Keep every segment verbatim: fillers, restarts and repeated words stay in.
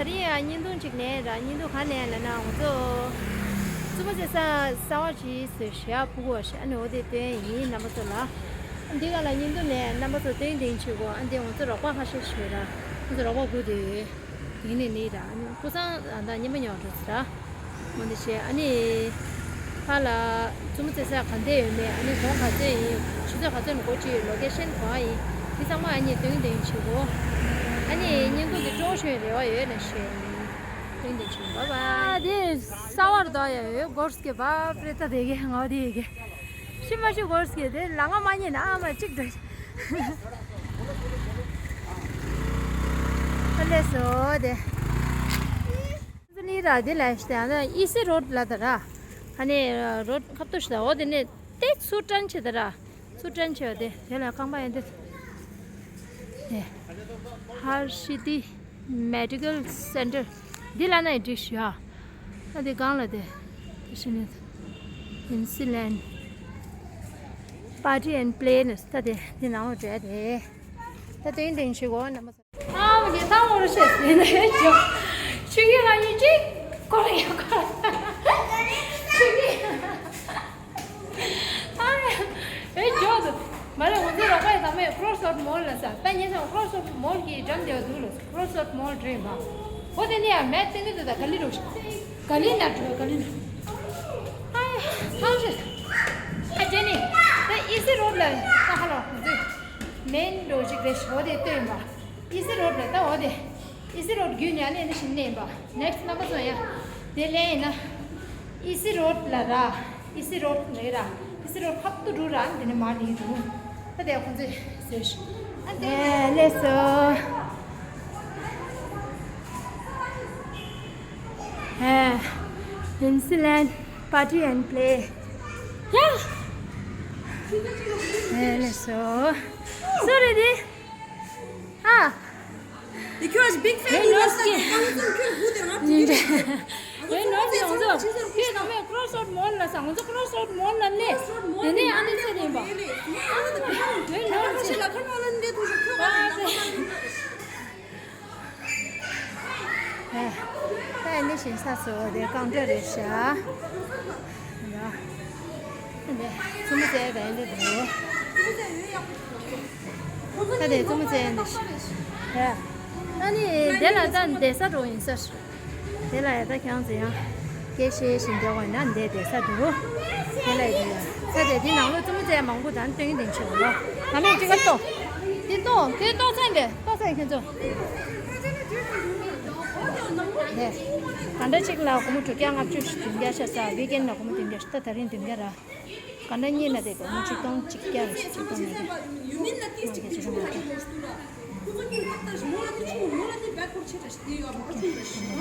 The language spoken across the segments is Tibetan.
འདི་ཡང་བརྙན་ཐུང་ཅིག་ལེན་ར། བརྙན་ཐུང་ག་ལེན་ལབ་ན། ང་ཚོ་བཙུན་མོ་རྩེད་ས་གསར་པ་ཅིག་བཟོས་ཤག་ཕྲུ་གུ་བ་ཞིག་ཨ་ནི་འོ་དེ་སྟོན་ཡིན་རྣམ་པ་ཚོ་ལ། འདི་ག་ལ་བརྙན་ཐུང་ལེན་རྣམ་པ་ཚོ་སྟོན་སྟོན་བྱེད་དགོས། ཨ་འདི་ང་ཚོ་རོགས་པ་ཁ་ཤས་ཤིག་ར། ང་ཚོ་རོགས་པ་དགོས་དེ་ཡོད། ཡིན་ནི་ནི་ར། ཨ་ནི་སྐུ་ཚང་ཨ་ད་ཉི་མ་ཉོ་འགྲོ་ཚེ་ར། འོ་འདི་བྱས། ཨ་ནི་ཕར་ལ་བཙུན་མོ་རྩེད་ས་ག་འདྲ་ཡོད་མེད། ཨ་ནི་གོང་ག་ཚོད་ཡིན། ཆུ་ཚོད་ག་ཚོད་ནས་འགོ་བཙུགས་ཡོད། ལོ་ཀེ་ཤན་གང་ཡིན། འདི་ཚང་མ་ཨ་ནི་སྟོན་སྟོན་བྱེད་དགོས། ཨ་ནི་བརྙན་ཐུང་འདི་སྤྲོ་ཤོས་རེ་བ་ཡོད་ན་ཞུ་ཡིན། སྟོན་སྟོན་བྱེད་དགོས། བཱའི་བཱའི། ཨ་དེ་གསར་པ་རེད་ད། ཡ་ཡོད་གོར་སི་ཀེ་བཱ་པྲེ་ད་དེ་གེ་ང་དེ་གེ་ཤི་མ་ཤི་གོར་སི་ཀེ་དེ་ལ་ང་མ་ཉེ་ན་ཨ་མ་གཅིག་འདྲ། ཨ་ལས་སོ་དེ། ལི་ར་དེ་ལ་ཤི་ཨ་ན་ཨི་སི་རོཌ་ལ་ད་ར། ཨ་ནི་རོཌ་ཁ་ཏུ་ཤི་ད། འོ་དེ་ནས་དེ་ཚུར་ཊརན་བྱེད་ད་ར། ཚུར་ཊརན་བྱེད་པ་དེ་དེ་ལ་ཁང་པ་ཡིན་དེ། ཧར་ཤི་ཏི་མེ་ཌི་ཀལ་སེན་ཊར་འདི་ལ་ན་ཡི་འགྲིག་ཤག་ཨ་དེ་སྒང་ལ་དེ་དེ་ཤི་ནི་ཨིན་སི་ལན་པར་ཊི་ཨེན་པི་ལེ་ནི་ད་དེ་དེ་ནང་ལ་འགྲོ་ཡ་རེད། ད་དེ་ཡིན་དེ་ཡིན་ཤི་གོ་རྣམ་པ་ཚོ། ཨ་མ་གི་ཐང་འོ་རུ་ཤེས་ཟིན་ནས་ཇོ། ཆུ་གི་ང་གཉིས་གཅིག་སྐོར་ཡ་སྐོར། ཆུ་གི། ཨ་ཨེ་ཇོ་དུ། མ་རེད། ང་ཚོ་རོགས་པ་ཡི་དམ་མེད་ཀྲོ་སི་རོཌ་མོལ་ལ་ས། ད་ཉེ་ཚང་ཀྲོ་སི་རོཌ་མོལ་གི་འགྲམ་དེ་བ་འདུག་ལ། ཀྲོ་སི་རོཌ་མོལ་འདྲེན་པ། འོ་དེ་ནས་ཡང་མེད་དེ་ནི་དུ་ད་ག་ལི་རོགས་ཤིག་ག་ལི་ན་འགྲོ་ག་ལི་ན། ཨ་ཐང་ཤེས། ཨ་ཇེ་ནི། ད་ཨི་སི་རོཌ་ལ་ད་ཧ་ལོ་ང་ཚོས་མེན་རོ་ཞིག་རེད་ཤོ་དེ་སྟོན་པ། ཨི་སི་རོཌ་ལ་ད་འོ་དེ། ཨི་སི་རོཌ་བརྒྱུད་ནས་ཨ་ནི་ཨ་ནི་ཞིག་གནས་པ། ནེག་སི་ཊི་རྣམ་པ་ཚོ་ཡ། དེ་ལས་ཡིན་ན། ཨི་སི་རོཌ་ལ་ར། ཨི་སི་རོཌ་ལ་ར། ཨི་སི་རོཌ་ཁབ་ཏུ་རུ་ར་དེ་ནས་མར་ལི་འདུག་ད་དེ་ཁོང་ཚོས་ཟེར་ཤི། ཨ་དེ་ལས་སོ། ཨིན་སི་ལན་པར་ཊི་ཨེན་པི་ལེ། ཡ། ཨེ་ལས་སོ། སུ་རེད་དེ། ཨ། དེ་ཁྱོད་ཨ་ཇི་བིག་ཕེན་ཡིན་ལ་ས་ཀྱི་གང་ཙམ་ཁྱོད་སྒུག་དེ་རང་ཡིན་དེ། ཨེ་ནོ་ཅི་ང་ཚོ་ཁྱོད་ནང་མེད་ཀྲོ་སི་རོཌ་མོལ་ལ་ས། ང་ཚོ་ཀྲོ་སི་རོཌ་མོལ་ལ་ནས་དེ་ནས་ཨ་ནི་ཚེ་ཡིན་པ། ཨེ་ནོ་ཅི། ལ་ཁ་ནོ་ལ་འདི་ཐུག་ཤོག་ཁྱོད་ག་ལ་ནང་ལ་འདི། ད་ཨེ་ནི་ཞིང་ས་སོ་དེ་གང་འདྲ་རེད་ཤག་ཡ། ཨེ་ནི་ཚོ་མོ་ཚེ་ག་ཨེ་འདྲ་འདུག་ད་དེ་ཚོ་མོ་ཚེ་ཨེ་འདྲ་ཞིག་ཡ། ཨ་ནི་དེ་ལ་ད་བསྡད་ས་འགྲོ་ཡིན་ས། དེ་ལ་ཡ་ད་ཁྱང་ཚེ་ཡང་སྐད་བཤད་བཞིན་བསྡད་དགོས་ན་འདས་བསྡད་ས་འདུག་དེ་ལ་ཡ་ས་དེ་དེ་ནང་ལོ་ཚོ་མོ་ཚེ་མང་པོ་དང་སྟོན་གྱི་དེ་ཆེ་བ་ལོ། ང་མེད་ཅིག་ག་ལྟོ། དེ་ལྟོ་དེ་ལྟོ་ཚན་དེ་ལྟོ་ཚན་ཁྱེད་ཚོ། ནས། ག་འདྲ་གཅིག་ལ་སྒོར་མོ་དྲུག་བརྒྱ་ལྔ་བཅུ་ཞིག་བདུན་བརྒྱ་ཤ་ཚ། ཝིག་ཨེན་ལ་སྒོར་མོ་བདུན་བརྒྱ་ཞིག་ད་ད་རིང་བདུན་བརྒྱ་ར། ག་འདྲ་གཉིས་ན་དེ་སྒོར་མོ་ཆིག་སྟོང་གཅིག་བརྒྱ་རེ་ཞིག་ཆིག་སྟོང་ནས་རེ། ང་དེ་ཆིག་སྟོང་ནས་རེ།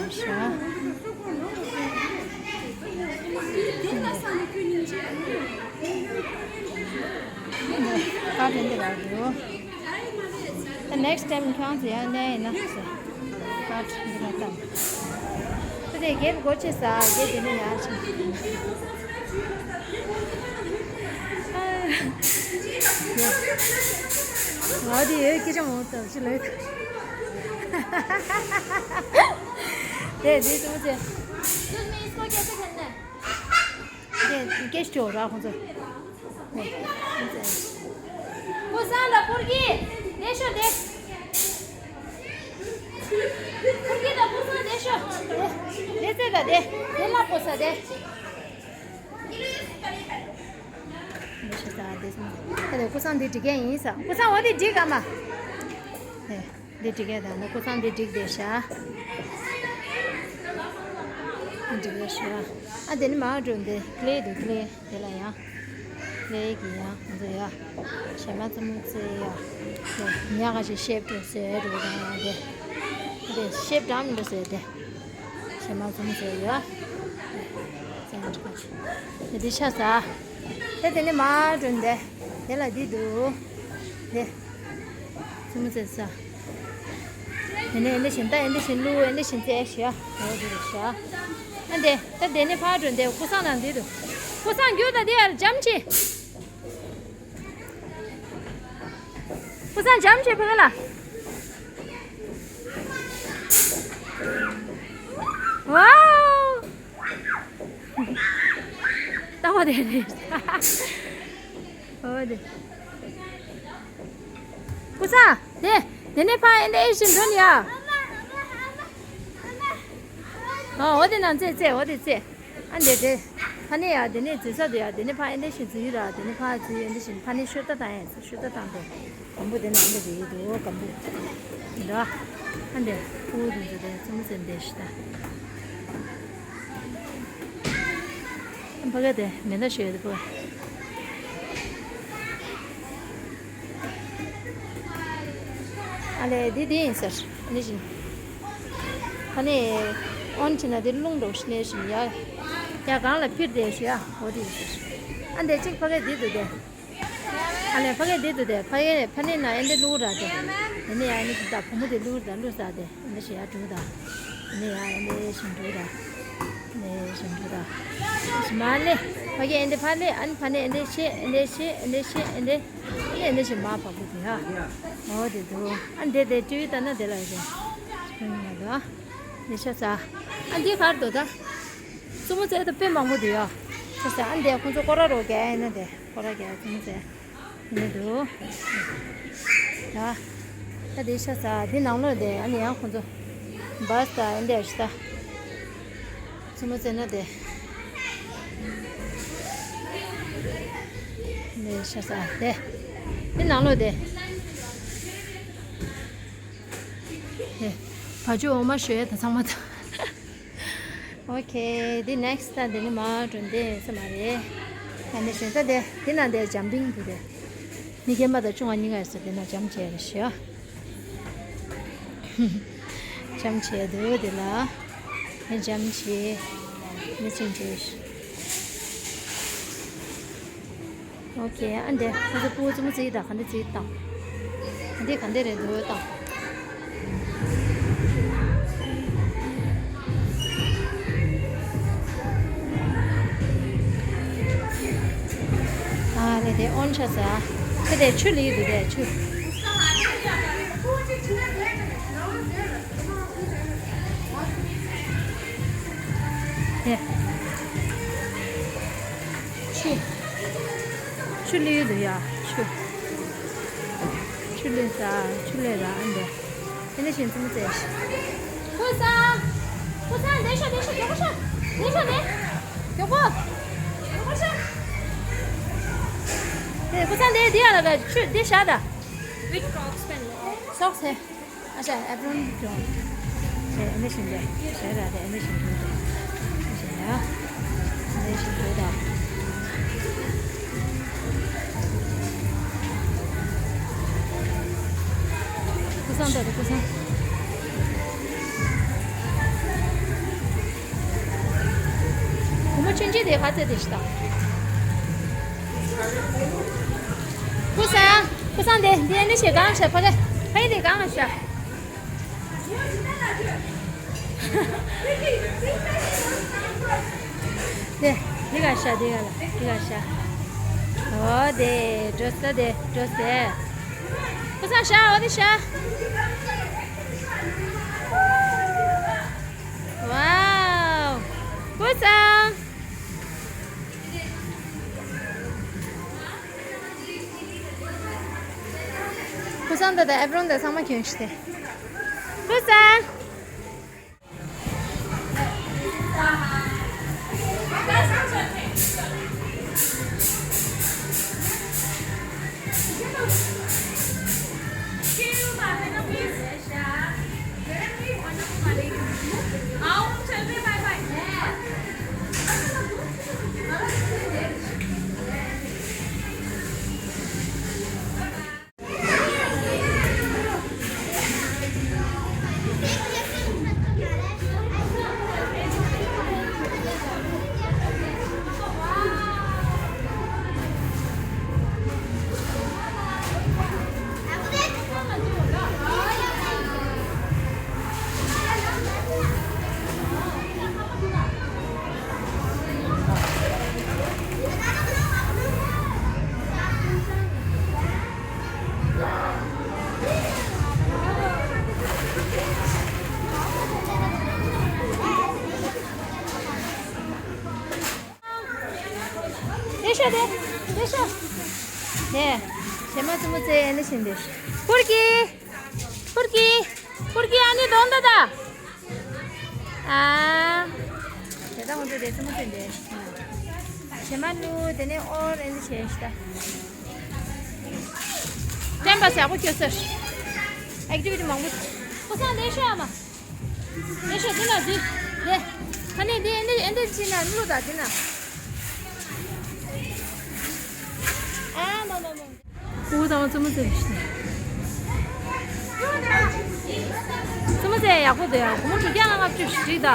ཤ། ཀ་ཊི་འདི་རག་འདུག་ད་ནེག་སི་ཊའིམ་ཁྱོད་ཚོ་ཡར་ལེན་ཡིན་ན་ཟེར། ཀ་ཊི་འདི་ལ་བཏང་། ད་དེ་རྒྱལ་པོ་སྒོ་ཕྱེ་ས་རྒྱལ་དེ་ནས་ཡར་ཕྱིན། ང་དེ་ཡོད་སྐད་ཆ་མང་ཙམ་ཞིག་ལོས། དེ་དེ་ཐུག་ཚེ། Excuse me, इसको कैसे करना है? དེ་སྐད་ཆ་ར་ཁོང་ཚོ། ནས། ཁོ་སང་ལ་ཕུར་གི། དེ་ཤོ་དེ། ཕུར་གི་དང་ཕུར་སང་དེ་ཤོ། དེ་ཚེ་ད་དེ། དེ་ལ་ཕོ་ས་དེ། དེ་ཤོ་ས་དེ་སང་། ད་དེ་ཁོ་སང་དེ་འགྲིག་གི་ཡིན་ས། ཁོ་སང་འོ་དེ་འགྲིག་ག་མ། དེ། འདི་འགྲིག་གི་ད་ནི་ཁོ་སང་འདི་འགྲིག་བསྡད་ཤག་འགྲིག་བསྡད་ཤག་ཨ་དེ་ནི་མར་འགྲོ་འདི་ཀླེ་འདུག་ཀླེ་དེ་ལ་ཡང་། ཀླེ་གི་ཡང་ང་ཚོ་ཡ། གཞས་མ་རྩེད་མོ་རྩེ་ཡ། དེ་ཉག་ག་ཞིག་ཤེབ་འགྲོ་ཟེར་འགྲོ་དང་ཡང་དེ། དེ་ཤེབ་འགྲོ་མི་འགྲོ་ཟེར་དེ། གཞས་མ་རྩེད་མོ་རྩེ་ཡ། རྩེད་མོ་འགྲོ་ག་ཞིག་དེ་འདི་ཤ་ཟ། དེ་དེ་ནི་མར་འགྲོ་འདི། དེ་ལ་འདི་འདུག་དེ། རྩེད་མོ་རྩེ་ས། དེ་ནས་ཨེ་འདྲ་བཞིན་ད་ཨེ་འདྲ་བཞིན་བླུག་ཨེ་འདྲ་བཞིན་རྩེ་ཤག་འོ་དེ་རེད་ཤག་ཨ་འདྲ་ད་དེ་ནས་ཕར་འགྲོ་འདི་ཀུ་སང་ནང་འདི་འདུག་ཀུ་སང་རྒྱུག་ད་འདི་ཡར་འཇམ་ཆེ། ཀུ་སང་འཇམ་ཆེ་ཕ་གི་ལ། ཝའོ། ལྟ་བ་དེ་རེད། ཨོ་དེ། ཀུ་ཚང་དེ། དེ་ནས་ཕར་ཨེ་འདྲ་ཨེ་བཞིན་འགྲོ་ནི་ཡ། ཨོ་དེ་ནང་རྩེ་རྩེ་ཨོ་དེ་རྩེ། ཨ་འདི་དེ། ཕ་ནས་ཡ་དེ་ནས་འཛུལ་ས་དུ་ཡ་དེ་ནས་ཕ་ཨེ་འདྲ་ཞིག་འཛུལ་ཡོད་ར། དེ་ནས་ཕ་འཛུལ་ཡོད་འདི་བཞིན་ཕ་ནས་ཤོད་ད་བཏང་ཡ་ཤོད་ད་བཏང་དེ། སྒམ་པོ་དེ་ནས་ཨ་འདི་རེད་འདུག་སྒམ་པོ། འདི་འདྲ། ཨ་འདི་ཕུ་བོ་དེ་ཚོ་དེ་ཙུམ་ཙེ་འདི་ཞིག་ད། ཕ་གི་དེ་མེ་མདའ་ཞོད་དེ་ཕུ་བོ། ཨ་ལས་འདི་འདི་ཡིན་ཟེར་ནི་བཞིན། ཨ་ནི་ཨོན་བྱས་ན་འདི་རླུང་འགྲོ་ཤི་ནས་བཞིན་ཡ། ཡ་གང་ལ་ཕིར་དེ་ཞུ་ཡ་འོ་དེ་ཡིན་ཟེར། ཨ་འདི་གཅིག་ཕ་གི་འདི་འདུག་དེ། ཨ་ལས་ཕ་གི་འདི་འདུག་དེ་ཕ་གི་ཕ་ནི་ན་ཨེ་འདི་བླུག་ར་དེ། དེ་ནི་ཡ་ཨེ་འདི་ད་བུ་མོ་དེ་བླུག་ར་བླུག་ས་དེ། ཨེ་འདི་ཞུ་ཡ་འགྲོ་ད། དེ་ནི་ཡ་ཨེ་འདི་བཞིན་འགྲོ་ད། ནས་ཞིམ་པོ་དང་། ཞིམ་མ་ལེ། ཕ་གི་ཨེ་འདི་ཕ་ལེ་ཨ་ནི་ཕ་ནི་ཨེ་འདི་ཤེ་ཨེ་འདི་ཤེ་ཨེ་འདི་ཤེ་ཨེ་འདི། ཨེ་འདི་ཨེ་འདི་ཞིམ་མ་བ་གུ་དེ་ཧ། འོ་དེ་དུ། ཨ་འདི་དེ་ཏུའི་ད་ན་དེ་ལ་ཡོད་དེ། ཞིམ་མ་དུ། ཨ་འདི་ཤ་ཚ། ཨ་འདི་གར་དུ་ད། སུ་མོ་ཚེ་ད་དཔེ་མང་པོ་དུ་ཡོ། ཤ་ཚ་ཨ་འདི་ཁོང་ཚོ་སྐོར་ར་རོ་གེ་ཨེ་ན་དེ་སྐོར་ར་གེ་སུ་མོ་ཚེ། ནི་འདུག་ད། ད་དེ་ཤ་ཚ་དེ་ནང་ལོགས་དེ་ཨ་ནི་ཡང་ཁོང་ཚོ་བཱས་ད་ཨེ་འདྲ་ཞིག་ད། ཚུ་མོ་ཚེ་ན་དེ། དེ་ཤ་ཚ་དེ། དེ་ནང་ལོགས་དེ། དེ། བ་ཅུ་འོ་མ་ཞོ་ཡ་ད་ཚང་མ་ད། ཨོ་ཁེ། འདི་ནེག་སི་ཊི་ད་འདི་ནི་མ་འགྲོ་འདི་ས་མ་རེད། ཨ་ནི་ཞེ་ས་དེ་འདི་ན་འདི་འཇམ་པིང་འདུག་དེ། མི་རྒན་པ་དང་ཆུང་བ་གཉིས་ཀ་ཡོད་ས་འདི་ན་འཇམ་བྱས་རེད་ཤག་འཇམ་བྱས་འདུག་འདི་ལ། འདི་འཇམ་བྱས། འདི་ཆུང་བྱས། ཨོ་ཁེ། ཨ་འདི་ཁོ་ཚོ་ཕྲུ་གུ་ཙུམ་རྩིས་དང་ག་འདི་རྩིས་དང་། འདི་ག་འདི་རེད་འདུག་དང་། ཨ་ལེ་དེ་ཨོན་ཆ་ས། ཁེ་དེ་ཆུ་ལི་འདུག་དེ་ཆུ། དེ། ཆུ། ཆུ་ལུད་འདུག་ཡ། ཆུ། ཆུ་ལུད་ས། ཆུ་ལུད་ར་ཨ་འདི། དེ་ནས་ཤིང་ཙུམ་ཙེ། ཀུ་སང་། ཀུ་སང་འདི་ཤོག་འདི་ཤོག་མགྱོགས་པོ་ཤོག་འདི་ཤོག་འདི། མགྱོགས་པོ། མགྱོགས་པོ་ཤོག་དེ་ཀུ་སང་འདི་འདི་ཡ་ལ་ག་ཆུ་འདི་བཞག་ད། With Crocs pen. Socks है। अच्छा, एप्रोन क्यों? ए, एने शिंदे। शहर आ दे, एने शिंदे। अच्छा, या। एने शिंदे दा। कुसंग दा, कुसंग। कुमा चुंजी दे खाते देश दा। कुसंग, कुसंग दे, दे एने शे गांग शे, पगे, पगे दे गांग शे। དེ། འདི་ག་ཤ། འདི་ག་ལ། འདི་ག་ཤ། འོ་དེ། འགྲོ་ས་དེ། འགྲོ་ས་དེ། ཁོ་ཚང་ཤ། འོ་དེ་ཤ། ཝའོ། ཁོ་ཚང་། ཁོ་ཚང་ད་ད་ཨེབ་རོན་ད་ཚང་མ་གྱོན་ཤི་སྟེ། ཁོ་ཚང་། དེ་དེ་ཤོ། དེ་ཞེ་མ་བཙུན་མོ་ཚེ་ཨེ་འདི་བཞིན་དེ། ཕུར་གི། ཕུར་གི། ཕུར་གི་ཨ་ནི་དོན་ད་ད། ཨ། དེ་ད་ང་ཚོ་དེ་བཙུན་མོ་ཚེ་འདི། ཞེ་མ་ལུ་དེ་ནས་ཨོར་ཨེ་འདི་བྱས་ཤི་ད། བསྟན་པ་ཟེར་གོ་ཁྱོད་ཟེར། ཨེག་ཊི་བི་ཊི་མང་པོ། ཁོ་སང་ལས་ཤོ་ཨ་མ། ལས་ཤོ་འདི་ན་འདི། དེ། ཁ་ནས་འདི་ཨེ་འདི་ཨེ་འདི་ཅི་ན་ལུ་ད་འདི་ན། ཨ་མ་མ་མ། ཨུ་ད་བཙུན་མོ་ཚེ་བྱས་ནས། བཙུན་མོ་ཚེ་ཡག་པོ་འདུག་ཡ། སྒོར་མོ་དྲུག་བརྒྱ་ལྔ་བཅུ་ཞིག་ད།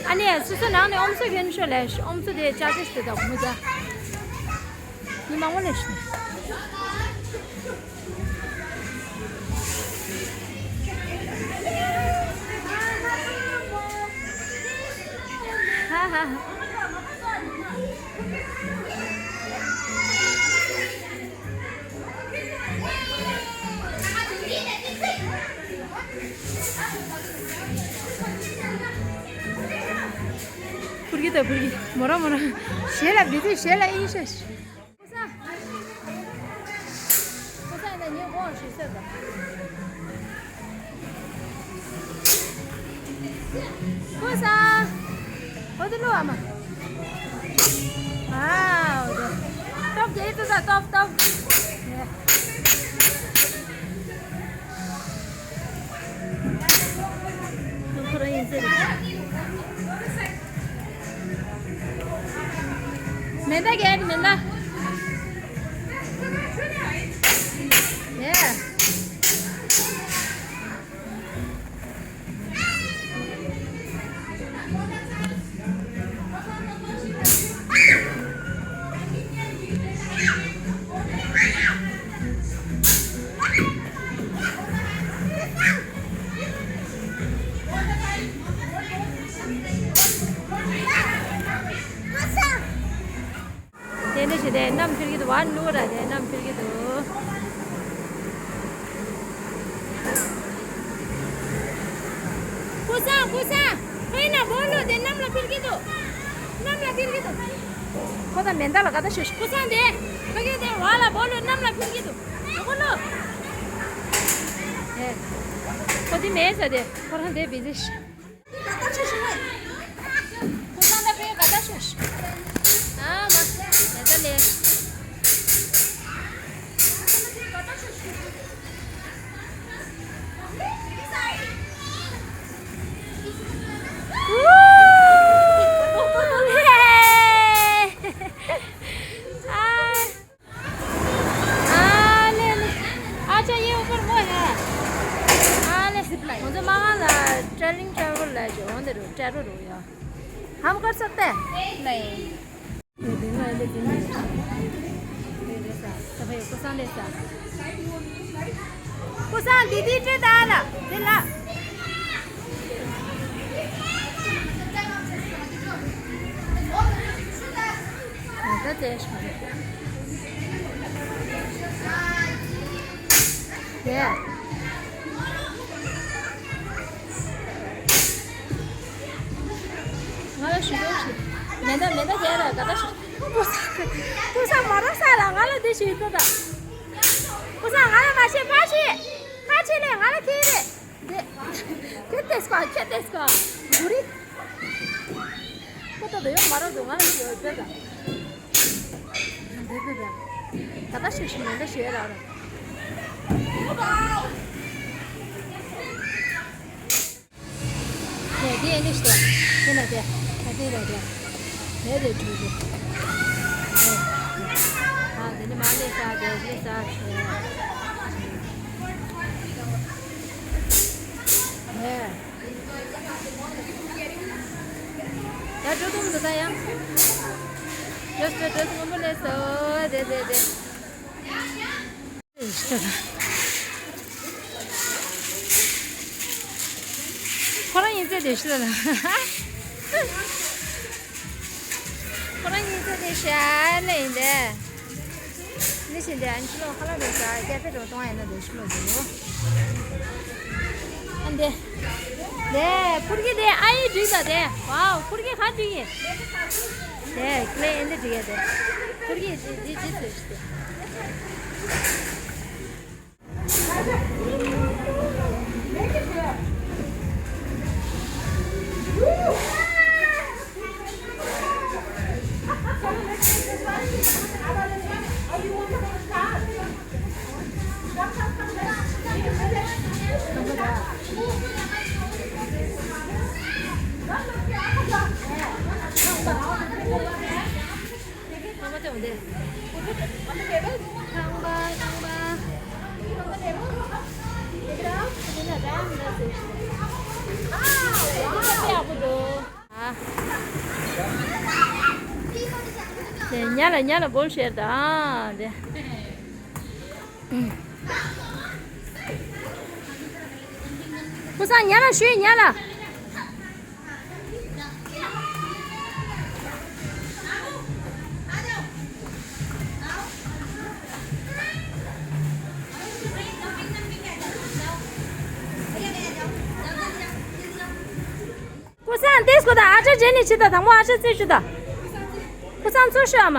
ཨ་ནི་སོ་སོ་ནང་ནས་ཨོམ་སོ་གྱོན་ཤོག་ལས་ཨོམ་སོ་དེ་ཅར་ཇི་སི་དེ་ད་སྒོར་མོ་བརྒྱ། མི་མང་པོ་ལས་ཤིག་ཧ་ཧ། ཕུར་གི་དང་ཕུར་གི། མོ་རང་མོ་རང་། ཞེ་ལ་བི་དུ་ཞེ་ལ་ཨིན་ཤ་ཤ། ཀུ་སང་། ཀུ་སང་ད་ཉེ་འོང་ཞིག་ཟེར་ད། ཀུ་སང་། ཨོ་དེ་ལོ་ཨ་མ། ཨ་ཨོ་དེ། སྟོབས་རྒྱས་ཏོ་ད་སྟོབས་སྟོབས། ཁོ་རང་ཡིན་ཟེར། མེ་མདའ་གས་མེ་མདའ། ཡེ། དེ་འདྲ་བྱས་ཏེ་གནམ་འཕེལ་གྱི་འདུག་བ། ནུ་ར་དེ་གནམ་འཕེལ་གྱི་འདུག་ཀུ་སང་ཀུ་སང་། ཁོ་ཡིན་ན་བོ་ལོ་དེ་གནམ་ལ་འཕེལ་གྱི་འདུག་གནམ་ལ་འཕེལ་གྱི་འདུག་ཁོ་ད་མེ་མདའ་ལ་ག་ད་ཤོད་ཤི། ཀུ་སང་དེ་ཁོ་གི་དེ་བ་ལ་བོ་ལོ་གནམ་ལ་འཕེལ་གྱི་འདུག་ཡོ་ཀོ་ལོ། ཨེ། ཁོ་དེ་མེད་ས་དེ་ཁོ་རང་དེ་བི་ཟི་ཤི། ཨ་ལེ་ལེ། ཨ་ཅག་ཡེ་ཨོ་པར་མོ་ཧེ། ཨ་ལེ། ང་ཚོ་མ་ཧ་ལ་ཊེ་རེ་ལིང་ཊེ་རེ་ཝལ་ལ་ཅིག་འོང་དེ་རུ་ཊེ་རོ་རུ་ཡ། ཧམ་ཀར་སག་ཏེ། ནའི། དེ་ང་ལེ་དེ་ནི། དེ་ལེ་ས། ད་ཕ་ཡོ་ཀོ་སང་ལེ་ས། ཀོ་སང་དེ་དེ་ཏྲེ་ད་ལ། དེ་ལ། ད་དེ་ཤ་རེད། དེ། ང་ལ་ཞུ་དོ་ཞུ། མེ་མདའ་མེ་མདའ་རྒྱག་ར་ག་ད་ཞུ། ཀུ་སང་ཀུ་སང་མ་ར་ས་ལ་ང་ལ་དེ་ཞུ་དོ་ད། ཀུ་སང་ང་ལ་མ་ཤེས་མ་ཤེས། མ་ཤེས་ལེ་ང་ལ་ཁྱེད་རེད། དེ། ཁྱེད་ཏེས་ཀ་ཁྱེད་ཏེས་ཀ། གུ་རི། ཁོ་ད་དེ་ཡོད་མ་ར་དོ་ང་ལ་ཞུ་དོ་ད། འདི་འདི་འདི། ད་ལྟ་ཤི་ཤི་མེ་མདའ་ཤི་ར་ར། དེ་དེ་ནི་ཤི་དེ་ན་དེ་ད་དེ་ར་དེ། དེ་དེ་ཇུ་ཇུ། ཨ་དེ་ནི་མ་ལེ་ས་དེ་ལེ་ས་ཤི། དེ། ཡ་འགྲོ་དུང་འདུག་ད་ཡ། འགྲོ་འགྲོ་འགྲོ་དུང་མོ་ལས་སོ། དེ་དེ་དེ། ཁོ་རང་ཡིན་ཚེ་དེ་ཤི་ལ། ཁོ་རང་ཡིན་ཚེ་དེ་ཤ་ལེ་ཡིན་དེ། ནི་ཤི་འདི་ཨན་ཅི་ལོ་ཁ་ལ་རེ་ས་ཀེ་ཕེ་རོ་ཏོང་ཡ་ན་དེ་ཤི་ལོ་དེ་ལོ། ཨན་དེ། དེ་ཕུར་གི་དེ་ཨ་ཡི་འགྲིག་ད་དེ། ཝའོ་ཕུར་གི་ཁ་འགྲིག་ཡིན། དེ་ཀླེ་ཨན་དེ་འགྲིག་ཡ་དེ། ཁོར་ཡུག་ཇི་ཇི་ཇི་ཟེར་ཞིག་སྟེ། དེ་ཉ་ལ་ཉ་ལ་སྦོལ་ཤེར་དང་དེ། ཀུ་སང་ཉ་ལ་ཤུའི་ཉ་ལ། ཀུ་སང་ཏེས་ཀོ་ད་ཨ་ཅག་ཇེ་ནི་ཆི་ད་དང་མོ་ཨ་ཅག་ཙི་ཆི་ད། ཀུ་སང་ཚུར་ཤོག་ཨ་མ།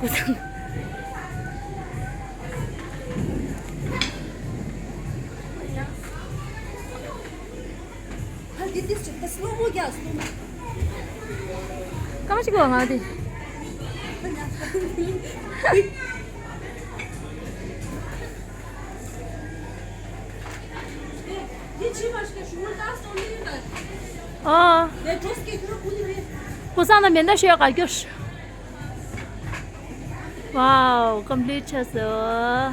ཀུ་སང་། ཨ་འདི་ཏེས་ཆི་ད་སློ་མོ་རྒྱག་སློ་མོ། ཀ་མ་ཅིག་གོ་ང་དེ། ཨ། ཀུ་སང་ན་མེ་མདའ་ཤོད་ག་སྐྱོར། ཝའོ། ཀམ་པི་ལིཊ་ཆགས་སོང་།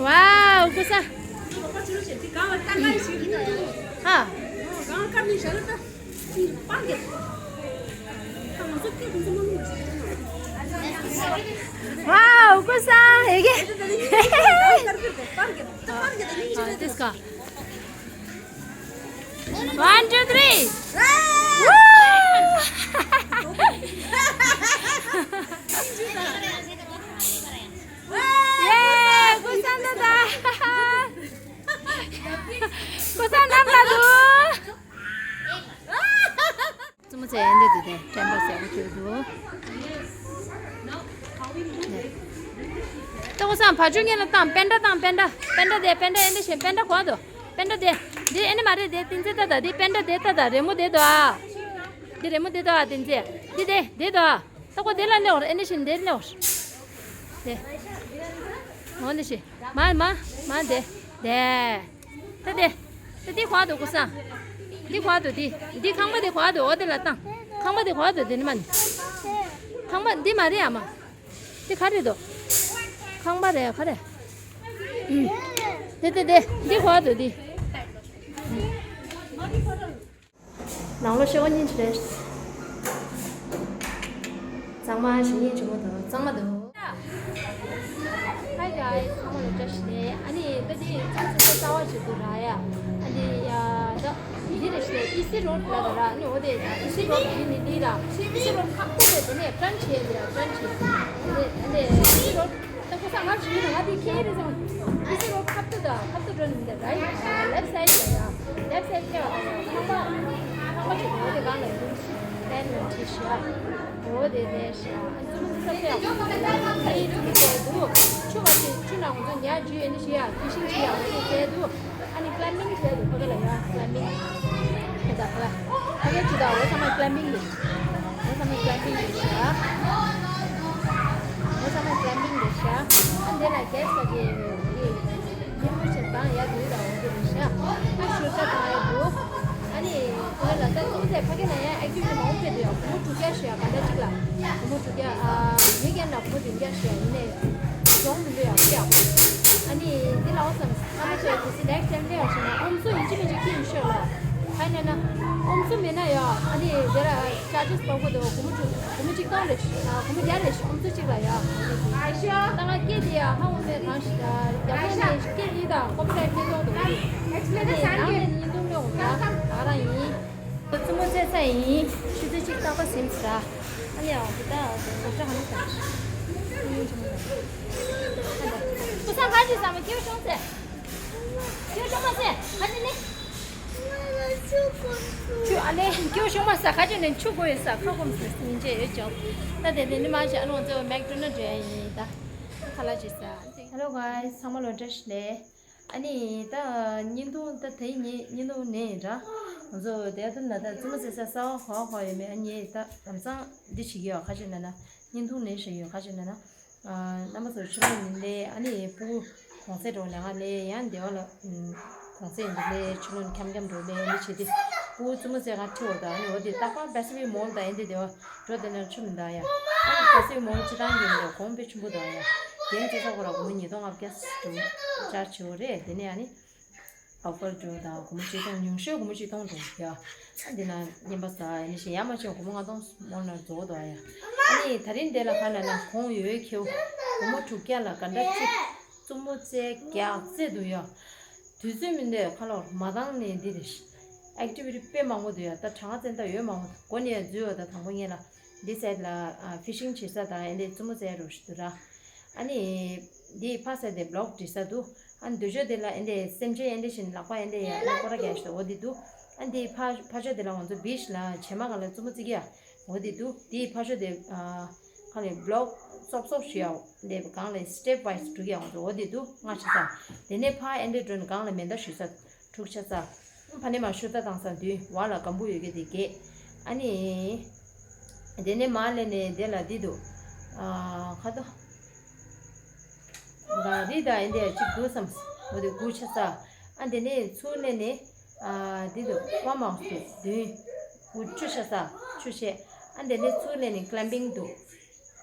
ཝའོ། ཀུ་སང་། ཧ། ཝའོ། ཀུ་སང་ཧེ་གེ། ཨ། ཏེས་ཀ། One, two, three. ཡེ། ཀུ་སང་ད་ད། ཀུ་སང་ནམ་ལ་འདུག། བཙུན་མོ་ཚེ་ཨེ་འདྲ་འདུག་དེ་དྲན་པ་གསལ་པོ་བྱོས་འདུག། ཏོག་སང་ཕ་ཆུ་ངན་ལ་བཏང་པེན་ཏྲ་བཏང་པེན་ཏྲ་པེན་ཏྲ་དེ་པེན་ཏྲ་ཨེ་འདྲ་བྱེད་པེན་ཏྲ་གོ་དོ། པེན་ཏྲ་དེ། འདི་ཨེ་ནི་མ་རེད་དེ་ཏིན་ཙེ་ཏ་ད་འདི་པེན་ཏྲ་དེ་ཏ་ད་རེ་མོ་དེ་དོ་ཨ། འདི་རེ་མོ་དེ་དོ་ཨ་ཏིན་ཙེ། འདི་དེ་དེ་དོ་ཨ། ཏོག་གོ་དེ་ལ་ལེའོ་ཨེ་ནི་ཤིན་དེ་ལེའོ། དེ། འོ་འདི་ཤི། མ་མ་མ་དེ། དེ། ད་དེ། ད་འདི་གོ་དོ་ཀུ་སང་། འདི་གོ་དོ་འདི། འདི་ཁང་པ་དེ་གོ་དོ་འོ་དེ་ལ་བཏང་། ཁང་པ་དེ་གོ་དོ་དེ་ནི་མ་ནི། ཁང་པ་འདི་མ་རེད་ཨ་མ། འདི་ག་རེད་དོ། ཁང་པ་རེད་ག་རེ། ཨུམ། དེ་དེ་དེ་འདི་གོ་དོ་འདི། ནང་ལོ་ཤེ་བ་ཉིན་གཅིག་རེད། གཙང་མ་ཞིག་ཉིན་གཅིག་མོ་དང་གཙང་མ་དང་། Hi guys, ཚང་མ་ལ་བཀྲ་ཤིས་བདེ་ལེགས། ཨ་ནི་ད་དེ་ཚང་ཚང་ཚ་བ་ཞིག་འདུག་ར་ཡ། ཨ་ནི་ཡ་ད་འདི་རེད་ཤེ་ཨི་སི་རོཌ་ལ་ད་ར། ཨ་ནི་འོ་དེ་ཨི་སི་རོཌ་འདི་ནི་འདི་ར། ཨི་སི་རོཌ་ཁག་པོ་རེད། དེ་ནས་ཀྲན་ཆེ་འདི་ར་ཀྲན་ཆེ། ཨ་ནི་ཨ་ནི་ཨི་སི་རོཌ། ད་ཁོ་ས་ང་ཞིག་ཡིན་ན་ང་དེ་ཁྱེད་རེད་བསམ། ཨི་སི་རོ་ཁབ་ཏུ་དང་ཁབ་ཏུ་འགྲོ་ནི་འདི་ར་ཡིན། ལེབ་སའིད་ལ་ཡ། ལེབ་སའིད་སྐྱེ་བ་དང་ཡ། ཁང་པ་ཁང་པ་ཞིག་འོ་དེ་གང་ལ་ཡིན། པན་ལ་ཁྲིད་ཤག་འོ་དེ་རེད་ཤག་ཨ་ཙི་མོ་ས་ཚེ་ཡག་པོ་འདུག་ཁྱེད་ཚོ་བྱས་འདུག་ཆུ་བ་ཞིག་ཆུ་ནང་ང་ཚོ་ཉ་རྒྱུ་ཡོད་ནི་ཞིག་ཡ་ཁི་ཤིང་ཞིག་ཡ་འོ་དེ་བྱས་འདུག་ཨ་ནི་ཀ་ལེམ་མིང་བྱས་འདུག་ཕ་གི་ལ་ཡ་ཀ་ལེམ་མིང་། ཁྱེད་ད་ཕ་ཕ་གི་ཅི་ད་འོ་ཚང་མ་ཀ་ལེམ་མིང་རེད། འོ་ཚང་མ་ཀ་ལེམ་མིང་རེད་ཤག་འོ་ཚང་མ་ཀ་ལེམ་མིང་རེད་ཤག་ཨ་འདི་ལ་གེ་སི་ལ་གི་གི་ཉིན་མོ་ཞིག་བཏང་ཡ་དུས་ད་འོ་དེ་རེད་ཤག་ཨ་ཤུ་ཏ་བཏང་ཡ་འདུག་ཨ་ནི་དེ་ལ་ད་ཚོ་ཚེ་ཕ་གི་ལ་ཡ་ཨེག་ཊི་ཝི་ཊི་མང་པོ་སྤེལ་འདུག་ཡ། སྒོར་མོ་དྲུག་བརྒྱ་ཞུ་ཡ་ག་འདྲ་གཅིག་ལ། སྒོར་མོ་དྲུག་བརྒྱ། ཨ་མི་རྒན་ལ་སྒོར་མོ་བདུན་བརྒྱ་ཞུ་ཡ་ཡིན་ནའི་གྱོང་མི་འདུག་ཡ། ཨ་ནི་འདི་ལ་འོ་ཙམ་ཨ་མ་ཚོས་དེ་སི་ནེག་སི་ཊེམ་ལས་ཡ་ཞུ་ན་ཨོམ་སོ་ཡིན་གཅིག་མིན་གཅིག་ཁྱེར་ཡོང་ཤོག་ལ། ཧ་ནས་ན་ཨོམ་སོ་མེད་ན་ཡ་ཨ་ནི་དེ་ལ་ཅར་ཇེ་སི་པགས་པོ་དང་སྒོར་མོ་དྲུག་སྒོར་མོ་གཅིག་སྟོང་རེ་ཞུ། ཨ་སྒོར་མོ་བརྒྱ་རེ་ཞུ་ཨོམ་སོ་གཅིག་ལ་ཡ། ད་ང་སྐད་དེ་ཡ་ཧ་འོང་མེད་གང་ཞིག་ད་རྒྱ་མི་ནས་སྐད་དེ་དང་ཀོ་པི་རའིཊ་མི་གཏོང་འདུག་ཨ་ནི་ནང་ནས་ཉིན་དུ་མི་འོང་ད་ད་ག་རང་ཡིན། ཁོ་བཙུན་མོ་བཙས་ཚར་ཡིན། ཆུ་ཚོད་གཅིག་རྟག་པར་ཟིན་ཚར། ཨ་ནི་ཨ་ཁུ་ད་ཟོག་ཆ་ཧ་ནི་ཟ། ཨ་ནི་ཆུང་མོ་ད། ཁུ་ས་ག་ཅི་ཟ་མ་སྐྱེ་བ་བྱུང་ཚེ། ཁྱོད་ཤོག་མ་ཟེར་ཁ་ཅིག་ནི། ཁྱོད་ཨ་ལེ་ཁྱོད་ཤོག་མ་ཟ་ཁ་ཅིག་ནི་ཆུ་དགོས་ཡོད་ས་ཁ་སྐོམ་སོང་ཟིན་བྱས་ཡོད་ཀྱང་། ད་དེ་དེ་ནི་མ་བྱས་ཨ་ལོང་ཚོ་མེག་ཌོ་ནལ་འགྲོ་ཡ་ཡིན་ད། ཁ་ལག་ཅིག་ཟ། Hello guys, ཚང་མ་ལོ་བཀྲ་ཤིས་བདེ་ལེགས། ཨ་ནི་ད་བརྙན་ཐུང་ད་དེ་ཉིན་བརྙན་ཐུང་ནས་ཡིན་འདྲ། ང་ཚོ་དེ་ད་ན་ད་བཙུན་མ་ཟེར་ས་གསར་པ་ག་བ་ག་བ་ཡོད་མེད། ཨ་ནི་ད་ལམ་སང་འདི་བྱེད་ཀྱི་ཡོད། ཁ་ཅིག་ན་ན་བརྙན་ཐུང་ནས་བྱེད་ཀྱི་ཡོད། ཁ་ཅིག་ན་ན། རྣམ་པ་ཚོ་ཕྱི་ལོགས་ནས་སླེབས། ཨ་ནི་ཕྲུ་གུ་གུང་སེང་འགྲོ་ལས་ང་སླེབས། ཡང་སྡེ་བ་ལ་གུང་སེང་འདི་སླེབས། ཕྱི་ལོགས་ནས་འཁྱམ་འཁྱམ་འགྲོ་སླེབས། འདི་བྱེད་དུས་ཕྲུ་གུ་བཙུན་མོ་ཚེ་གང་ཁྲིད་འོ་ད། ཨ་ནི་འོ་དེ་རྟག་པར་པེ་སི་ཕིག་མོལ་དང་ཨེ་འདི་སྡེ་བ་འགྲོ་དེ་ན་ཆུ་མི་འདའ་ཡ། ཨ་ནི་པེ་སི་ཕིག་མོལ་སྤྱི་བཏང་གི་མི་འདུག་གོང་དཔེ་ཆེན་པོ་འདུག་ཡ། རྒན་ཚེ་ས་ཁོ་ར་སྒོར་མོ་ཉིས་སྟོང་ལྔ་བརྒྱ་འགྲོ་ཆར་བྱེད་འོ་རེད། དེ་ནས་ཨ་ནི་ཨོ་ཕར་འགྲོ་དང་སྒོར་མོ་ཆིག་སྟོང་ཉུང་ཤོས་སྒོར་མོ་ཆིག་སྟོང་འགྲོ་ཡ། ཨ་འདི་ན་རྔན་པ་ཟ་ཨ་ནི་ཞེ་ཡ་མ་ཆེ་སྒོར་མོ་ལྔ་སྟོང་མོལ་ན་རྫོགས་འདུག་ཡ། ཨ་ནི་ད་རིང་འདི་ལ་ཁ་ན་ན་གོང་ཡོད་ཁེའུ་སྒོར་མོ་དྲུག་བརྒྱ་ལ་ག་འདྲ་ཅིག་བཙུན་མོ་བཙལ་རྒྱག་རྩེ་འདུག་ཡ། དུས་ཚོད་མི་འདོད་ཁ་ལོར་མ་བཏང་ནས་འདི་རེད། ཨེག་ཊི་བི་ཊི་དཔེ་མང་པོ་འདུག་ཡ། ད་གྲངས་ཀ་བཙན་ད་ཡོད་མང་པོ་འདུག་སྒོ་ནས་ཡ་འཛུལ་བ་ད་དང་པོ་ངེད་ལ་འདི་སའིཌ་ལ་ཕི་ཤིང་བྱེད་ས་དང་ཨེ་འདི་བཙུན་མོ་བཙལ་རོགས་ཞིག་འདུག་ར། ཨ་ནི་འདི་ཕ་ས་དེ་བི་ལོག་བྲིས་ས་འདུག་ཨ་འདི་ཕྱོགས་དེ་ལ་ཨེ་འདི་སེམས་ཅན་ཨེ་འདི་བཞིན་ལག་པ་ཨེ་འདི་ཡ་ཨེ་སྐོར་ར་རྒྱག་ཞིག་འོ་འདི་འདུག་ཨ་འདི་ཕ་ཕ་ཕྱོགས་དེ་ལ་ང་ཚོ་བིཆ་ལ་བྱེ་མ་ག་ལ་བཙུན་མོ་བརྩི་གི་ཡ། འོ་དེ་འདུག་དེའི་ཕ་ཤོ་དེ་ཨ་ཁ་ནས་བི་ལོག་སོབ་སོབ་ཞུ་ཡ། འོ་དེ་གང་ལས་སི་ཊེབ་ཝའི་སི་འགྲོ་གི་ཡ། འོ་དེ་འདུག་ང་ཆ་ཚང་དེ་ནས་ཕ་ཨེ་འདྲ་འགྲོ་ནས་གང་ལས་མེ་མདའ་ཞུ་ས་དྲུག་ཆ་ཚང་། ཕ་ནས་མ་ཞུ་ད་དང་ས་འདུས་བ་ལ་སྒམ་པོ་ཡོད་གི་དེ་གས། ཨ་ནི་དེ་ནས་མ་ལས་ནས་དེ་ལ་འདི་འདུག་ཨ་ཁ་ཏོ་ག་རི་ད་ཨེ་འདྲ་གཅིག་དགུ་བསམ། འོ་དེ་དགུ་ཆ་ཚང་། ཨ་དེ་ནས་ཚུར་ལས་ནས། ཨ་འདི་འདུག་པ་མང་སུ་བདུན། དགུ་བཅུ་ཆ་ས་བཅུ་བྱས། ཨ་འདི་ནས་ཚུར་ལས་ནས་ཀ་ལེམ་པིང་འདུག་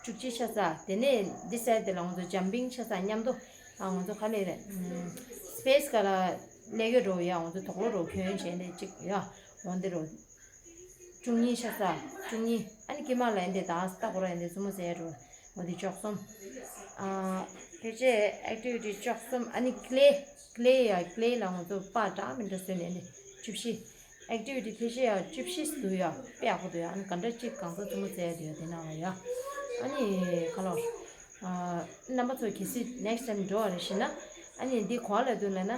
བཅུ་གཅིག་ཆ་ས། དེ་ནས་འདི་སའིཌ་དེ་ལ་ང་ཚོ་ཇམ་པིང་ཆ་ས་མཉམ་དུ། ཨ་ང་ཚོ་ག་ལེ་རེད། སི་པེ་སི་ག་ལ་ལས་ཀ་འགྲོ་ཡ། ང་ཚོ་དོག་ལོ་རོ་གྱོན་བྱས་ནས་གཅིག་ཡ། འོ་འདི་རོ། བཅུ་གཉིས་ཆ་ས་བཅུ་གཉིས། ཨ་ནི་ཀི་མ་ལ་ཨེ་འདི་ད་ལྟ་གོ་ར་ཨེ་འདི་བཙུན་མོ་ཟེར་རོ། འོ་འདི་བཅུ་གསུམ། ཨ་ཕལ་ཆེར་ཨེག་ཊི་བི་ཊི་བཅུ་གསུམ། ཨ་ནི་ཀི་ལེ། ཀི་ལེ་ཡ་ཀི་ལེ་ལ་ང་ཚོ་པ་འདྲ་མི་འདྲ་བཟོས་ནས་ནི་བཅུ་བཞི། ཨེག་ཊི་བི་ཊི་ཕལ་ཆེར་ཡ་བཅུ་བཞི་འདུག་ཡ། དཔེ་ཡག་པོ་འདུག་ཡ། ཨ་ནི་ག་འདྲ་གཅིག་གང་ས་བཙུན་མོ་བཙལ་འདུག་ཡ་དེ་ནང་ལ་ཡ། ཨ་ནི་ཁ་ལོ། ཨ་རྣམ་པ་ཚོ་གལ་སྲིད་ནེག་སི་ཊའིམ་འགྲོ་བ་རེ་ཞིག་ན། ཨ་ནི་འདི་ག་ལ་འདུག་ལ་ན།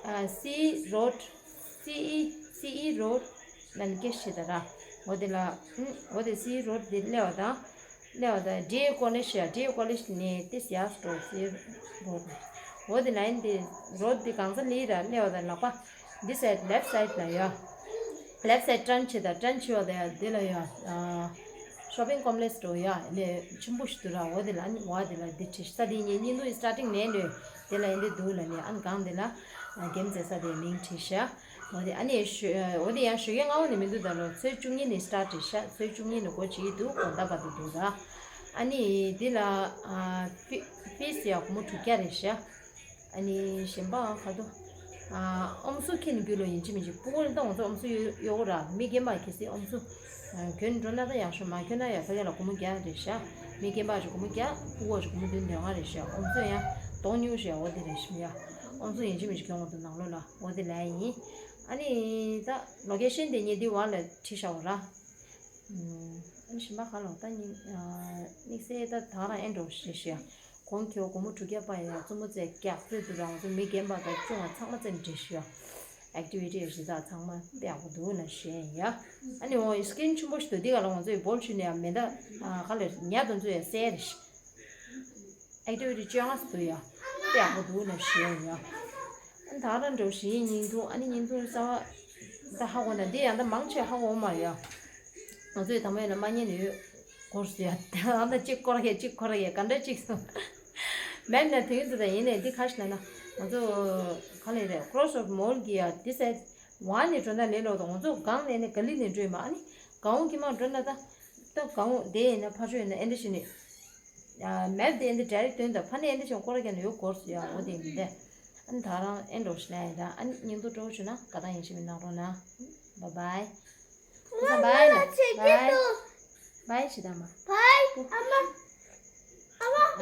ཨ་སི་ཨི་རོཌ། སི་ཨི་སི་ཨི་རོཌ་ལ་ནི་སྐད་ཆ་ད་ར། འོ་དེ་ལ། ཨུམ། འོ་དེ་སི་ཨི་རོཌ་དེ་སླེབས་པ་དང་། སླེབས་པ་དང་ཌི་ཨེ་ཀོ་ལེཇ་ཡ། ཌི་ཨེ་ཀོ་ལེཇ་ནས་ཏིས་ཡ་སི་རོཌ་སི་ཨི་རོཌ། འོ་དེ་ལ་ཡིན་དེ་རོཌ་དེ་གང་ས་ལི་ར་སླེབས་པ་དང་ལག་པ་འདི་སའིཌ་ལེཕ་སའིཌ་ལ་ཡོད། ལེཕ་སའིཌ་ཊརན་བྱེད་དང་ཊརན་བྱེད་པ་དང་ཡ་དེ་ལ་ཡོད། ཨ་ཤོ་པིང་ཀོམ་པི་ལེགས་འགྲོ་ཡ། ཨ་ནི་ཆེན་པོ་ཞིག་འདུག་ར། འོ་དེ་ལ་ཨ་ནི་འོ་དེ་ལ་འདི་བྲིས་ས་དེ་ངས་བརྙན་ཐུང་སི་ཊར་ཊིང་ནས་ནོས། དེ་ལ་ཡིན་དེ་འདུག་ལ་ནི་ཨ་ནི་གང་དེ་ལ་རྒྱ་མི་མཛེས་ས་དེ་མིང་བྲིས་ཤག་འོ་དེ་ཨ་ནི་ཞོ་འོ་དེ་ཡང་ཞོགས་ཀས་སྔ་པོ་ནས་མི་འདུག་ད་ལོ་ཚེས་བཅུ་གཉིས་ནས་སི་ཊར་ཊི་བྲིས་ཤག་ཚེས་བཅུ་གཉིས་ནས་འགོ་བྱེད་ཀྱི་འདུག་དགོང་དག་བར་དུ་འདུག་ར། ཨ་ནི་དེ་ལ་ཨ་ཕི་ཕིས་ཡ་སྒོར་མོ་དྲུག་བརྒྱ་རེད་ཤག་ཨ་ནི་གཞན་པ་ག་དུ། ཨ་ཨམ་སྲུ་ཁྱེར་ནས་རྒྱུགས་ལོ་ཡིན་གཅིག་མིན་གཅིག་ཕྲུ་གུ་ལ་ད་ང་ཚོ་ཨམ་སྲུ་གཡོ་གཡོ་གོ་ར། མི་རྒན་པ་གལ་སྲིད་ཨམ་སྲུ་གྱོན་འགྲོ་ན་ད་ཡག་ཤོས། མ་གྱོན་ན་ཡ་ཕ་གི་ལ་སྒོར་མོ་བརྒྱ་རེད་ཤག་མི་རྒན་པ་ཅིག་སྒོར་མོ་བརྒྱ། ཕྲུ་གུ་ཅིག་སྒོར་མོ་བདུན་བདུན་ལྔ་རེད་ཤག་ཨམ་སྲུ་ཡང་གདོང་ཉུང་ཤག་འོ་དེ་རེད་ཤག་ཡ། ཨམ་སྲུ་ཡིན་གཅིག་མིན་གཅིག་གྱོན་དགོས་འདུག་ནང་ལོགས་ལ། འོ་དེ་ལ་ཡིན། ཨ་ནི་ད་ལོ་ཀེ་ཤན་དེ་ངས་འདི་བར་ལ་བྲིས་བཞག་གོ་ར། ཨ་ནི་གཞན་པ་ག་ལ་ད་ཉིན་དམིགས་བསལ་ད་ད་རང་ཨེ་འགྲོ་ཞེས་ཞུ་ཡ། གོང་ཁེ་པོ་སྒོར་མོ་དྲུག་བརྒྱ་པ་ཡ་བཙུན་མོ་བཙལ་རྒྱག་རྩེད་དུ་རང་ཚོ་མི་རྒན་པ་དང་ཆུང་བ་ཚང་མ་བཙལ་འདྲི་ཞུ་ཡ། ཨེག་ཊི་བི་ཊི་གཞི་རྩ་ཚང་མ་དཔེ་ཡག་པོ་འདུག་ལ་ཞུ་ཡ་ཡིན་ཡ། ཨ་ནི་འོ་སི་ཀི་རིན་ཆེན་པོ་ཞིག་འདུག་འདི་ག་ལ་ང་ཚོས་བོལ་ཞུས་ནས་ཡ་མེ་མདའ་ག་ལ་ཉ་དེ་ཚོ་ཡ་བསད་རེད། ཨེག་ཊི་བི་ཊི་བཅོ་ལྔ་ཙམ་འདུག་ཡ། དཔེ་ཡག་པོ་འདུག་ལ་ཞུ་ཡ་ཡིན་ཡ། ཨ་ནི་ད་རང་འགྲོ་བཞིན་བརྙན་ཐུང་། ཨ་ནི་བརྙན་ཐུང་གསར་པ་ད་ཧ་གོ་ན་འདི་ཡང་ད་མང་ཆེ་ཧ་གོ་མ་ཡོད། ང་ཚོས་དང་པོ་ཡིན་ན་མ་ཉན་ནས་ཡོད་སྐོར་ཟེར་ཡ། ད་ད་གཅིག་སྐོར་གས་གཅིག་སྐོར་གས་ག་འདྲ་གཅིག་སོང་། མེད་ན་དེ་ཡིན་དུ་ད་ཡིན་ནས་འདི་ཁ་ཤས་ན་ན་ང་ཚོ་ག་ལས་རེད། ཀོ་རོ་སི་རོཌ་མོལ་གི་ཡ་འདི་སའིཌ་ཝན་ནས་འགྲོ་ན་ལས་ལོག་ད་ང་ཚོ་སྒང་ནས་ནས་ག་ལི་ནས་འགྲོ་ཡིན་པ། ཨ་ནི་སྒང་གི་མ་འགྲོ་ན་ད་ད་སྒང་དེ་ཡིན་ན་ཕར་ཕྱོགས་ཡིན་ན་ཨེ་འདྲ་ཞིག་ནས། ཡ་མེབ་དེ་འདི་ཌའི་རེག་སྟོན་དང་ཕ་ནས་འདི་ཅང་སྐོར་ར་རྒྱག་ནས་ཡོད་སྐོར་སུ་ཡ། འོ་དེ་མི་འདས། ཨ་ནི་ད་རང་ཨེ་འགྲོ་ཞིག་ལ་ཡ་ད། ཨ་ནི་བརྙན་ཐུང་སྤྲོ་བོ་བྱུང་ན་དགའ་ཐང་ཡིན་ཞིག་མི་གནང་རོགས་གནང་། བཱའི་བཱའི། ཁ་སང་བཱའི་ལ་བཱའི། བཱའི་བྱེད་དང་མ། བཱའི་ཨ་མ། ཨ་མ།